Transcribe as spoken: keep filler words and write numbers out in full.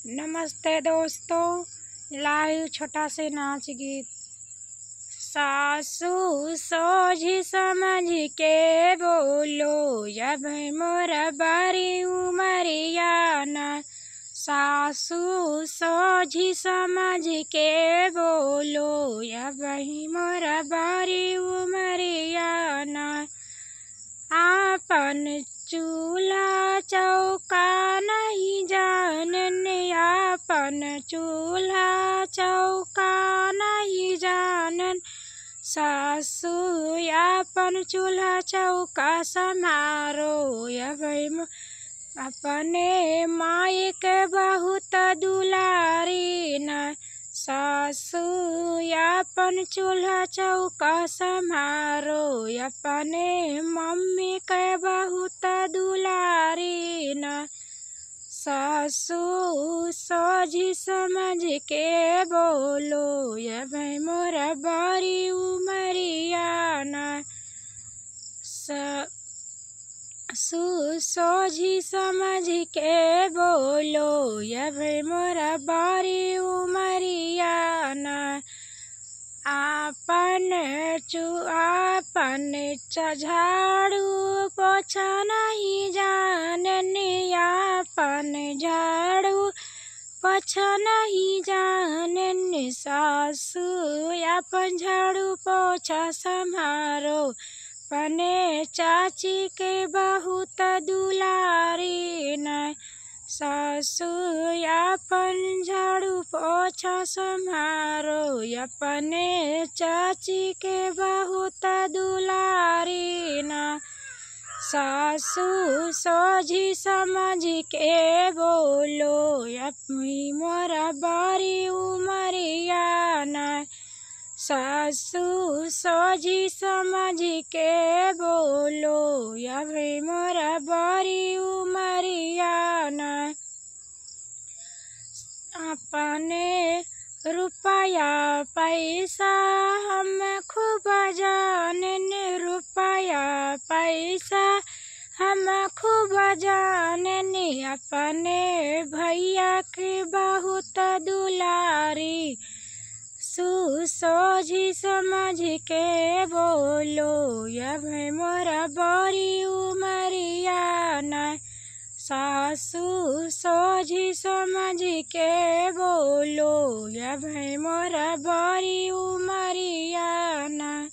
नमस्ते दोस्तों, लाइव छोटा से नाच गीत। सासू सोझी समझ के बोलो, अब मोर बड़ी उमरिया ना। सासू सोझी समझ के बोलो, अब मोर बड़ी उमरिया ना। आपन चूल्हा चौका नहीं जानन, आपन चूल्हा चौका नहीं जानन। सासू आपन चूल्हा चौका समारो, अब म-, अपने माई के बहुत दुलारी न। सासू आपन चूल्हा चौका समारो, अपने मम्मी के बहुत दुलारी न। सासू सोझी समझ के बोलो, अब मोर बड़ी उमरिया ना। स-, सु सोझी समझ के बोलो, अब मोर बड़ी उमरिया ना। आपन चु-, आपन च-, झाड़ू पोछा नहीं जानन, आपन झाड़ू पोछा नहीं जानन। सासू आपन झाड़ू पोछा समारो, अपने चाची के बहुत दुलारी न। सासू आपन झाड़ू पोछा समारो, अपने चाची के बहुत दुलारी ना। सासू सोझी समझ के बोलो, अब मोर बड़ी उमरिया ना। सासू सोझी समझ के बोलो, अब मोर बड़ी उमरिया ना। अपने रुपया पैसा हम खूब जानन, रुपया पैसा हम खूब जानन, अपने भैया के बहुत दुलारी। सु सोझी समझ के बोलो, अब मोर बड़ी उमरिया ना। सासू सोझी समझ के बोलो, अब मोर बड़ी उमरिया ना।